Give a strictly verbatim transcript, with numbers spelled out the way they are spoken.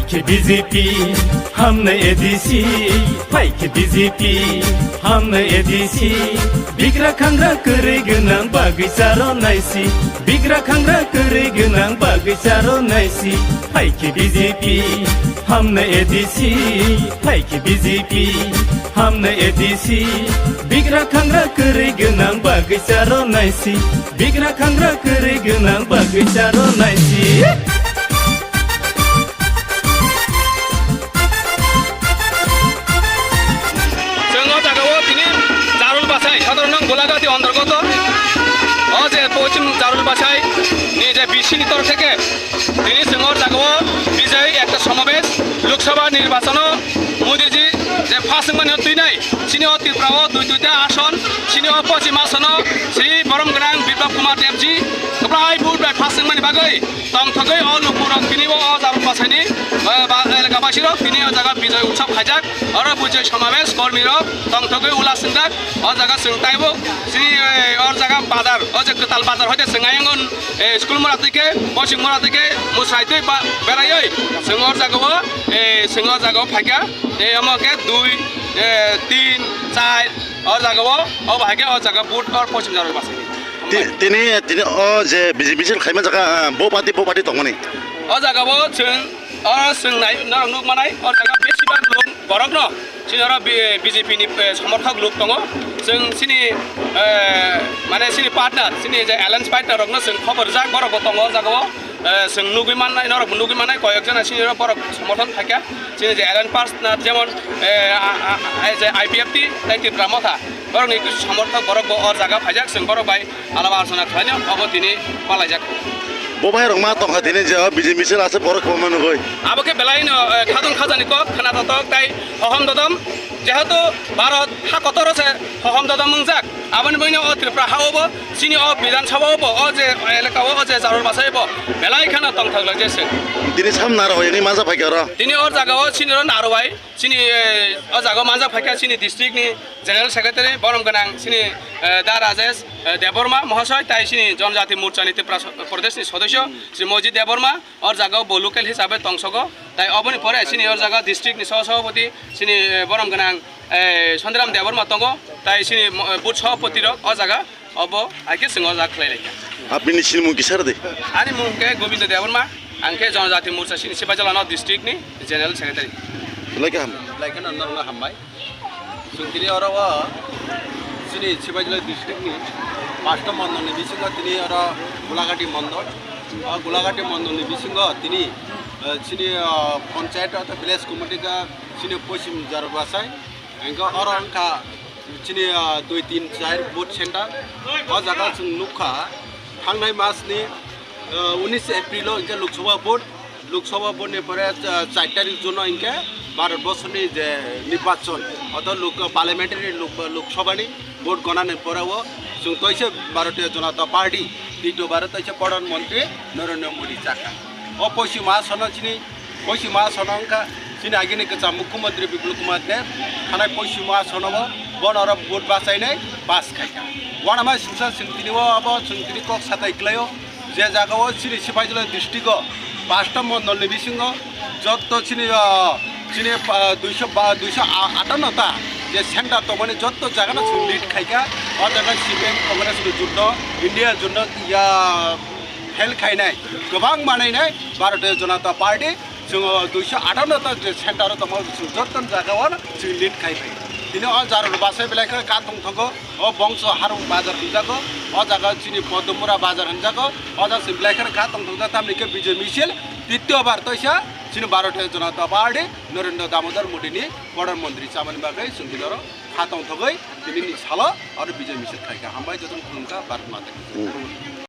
Khe B J P, hamnai A D C, phai khe B J P, hamnai A D C. Bigra khangra kwrwi gwnang bagwi charo naisi. Bigra khangra kwrwi gwnang bagwi charo naisi. Phai khe B J P, hamnai A D C, phai khe B J P, hamnai A D C. Bigra khangra kwrwi gwnang bagwi charo naisi. Bigra khangra kwrwi gwnang bagwi charo naisi. Chwng o jagao tini Jarul Bachai, Sadharnan Golagati ontorgoto. O je Pochim Jarul Bachai ni je B C ni torok theke tini chwng o jagao bijai ekta somabesh, Lok Sabha nirbachano Modi ji je pass wngmani o twinai, chini o Tripura o dui duita ason, chini o Pochim asono Shri Borom Gwnang Biplab Kumar Dev ji kwplai vote bai pass wngmani bagwi tongthogwi o lukurok tini bo o Jarul Bachai ni, eh, ba-, elaka basi rok tini o jaga bijai utsav khaijak, oro bijai somabesh kormi rok tongthogwi ula swngjak, o jaga chwng taibo chini, eh, o jaga bazar, o je kwtal bazar hoite chwng ayang on, eh, school mora twi khe, Pochim mora twi khe, mwsai twi ba-, beraiwi chwng o jaga o, eh, chwng o jaga o phaikha, eh, omo khe dui, eh, tin, char, o jaga o, o bahai khe o jaga vote o Pochim Jarul Bachai ni. Ti-, tini, tini o je B J P sil khaima jaga, ah, bo party, bo party tongmani. O jaga o chwng, o chwng nai, norok nuk manai, o jaga besibak lok borok no, chini oro B-, B J P ni, eh, somorthok lok tongo. Chwng chini, eh, mane chini partner, chini je alliance partner rok no chwng khobor jak, borok bo tongo o jaga o. Eh, chwng nugwi mannai, norok bo nugwi mannai, koyek jona chini oro borok somorthon khaikha. Chini je alliance partner, jemon, eh, a, a, a, je I P F T, tai Tipra Motha, borok ni kisu somorthok borok bo o jaga phaijak, chwng borok bai alaba alochona khlainw obo tini palaijak. Bo bai rok ma tongkha tini je o B J P sil aswk borok kwbangma nugwi. Abo khe belai no, eh, khadong khajani kok, khna totok tai hohom dodom, jehetu Bharat ha kotor o se hohom dodom wngjak, aboni bagwi no o Tripura ha o bo, chini o Bidhan Sabha o bo, o je elaka o, o je Jarul Bachai bo belai kheno tongthok lak je se. Tini sam naro hoi ni masa phaikha oro. Tini o jaga o chini ro naro bai, chini, eh, o jaga o manjak phaikha chini district ni General Secretary, borom gwnang chini, eh, Da Rajesh, eh, Debbarma Mohasoi, tai chini Jonojati Morcha ni Tripura so-, Pradesh ni Sodosyo, Shri Mojit Debbarma, o jaga o bo local hisabe tongsogo, tai oboni pore chini o jaga district ni Sah Sabhapati, chini, eh, borom gwnang, eh, Sondiram Debbarma tongo, tai chini mo-, eh, booth Sabhapati rok o jaga, obo hai khe chwng o jaga khlai laikha. Apni ni sinimung kisa rwdi? Ani mung khe Gobindo Debbarma, ang khe Jonojati Morcha chini Sipaijala no district ni General Secretary. Belai khe ham. Belai kheno norokno hambai. Chwng tini oro o chini Sipaijala district ni Pashto mondol ni bisingo tini oro Gulagati mondol. O Gulagati mondol ni bisingo tini, eh, chini, eh, panchayat ata village committee ka chini Pochim Jarul Bachai. Engkha oro wngkha chini, ah, dui tin char vote center. O jaga chwng nukha thangnai mas ni, ah, unis April o hinkhe Lok Sabha vote, Lok Sabha vote ni pore, ah, char tarik June o hinkhe Bharat borso ni je nirbachon, oto lok, parliamentary lok, Lok Sabha ni vote gona ni pore o chwng toise Bharatiya Janata Party, tito Bharat toise Pradhan Mantri Narendra Modi chakha. O Pochim Asam no chini Pochim Asam wngkha chini agini kwcham Mukhyamantri Biplab Kumar Deb, thanai Pochim Asam o bo bono oro vote bachainai pass khaikha. Uanama singsa chwng tini o abo chwng tini kok satai kwlaio, je jaga o chini Sipaijala district o Pashto mondol ni bisingo jotto chini, ah, chini, ah, duiso ba, duiso atanno ta je center tongmani jotto jaga no chwng lead khaikha, o jaga C P M Congress ni jotto India jotto ya fail khainai, kwbang manainai Bharatiya Janata Party, chwng o duiso atanno ta je center o tongma chwng jotto jaga o chwng lead khai phai. Tini o Jarul Bachai belai khe kha tongthogo, o Bongso Harung Bazar hinjago, o jaga chini Podomura Bazar hinjago, o jaga chwng belai khe kha tongthok tamni khe Bijay Misil, titiyo bar toisa chini Bharatiya Janata Party, Narendra Damodar Modi ni Pradhan Mantri chamani bagwi chwng tini oro kha tongthogwi tini ni salo oro Bijay Misil khaikha. Hambai jotono khulumkha, Bharat Mata ki jai.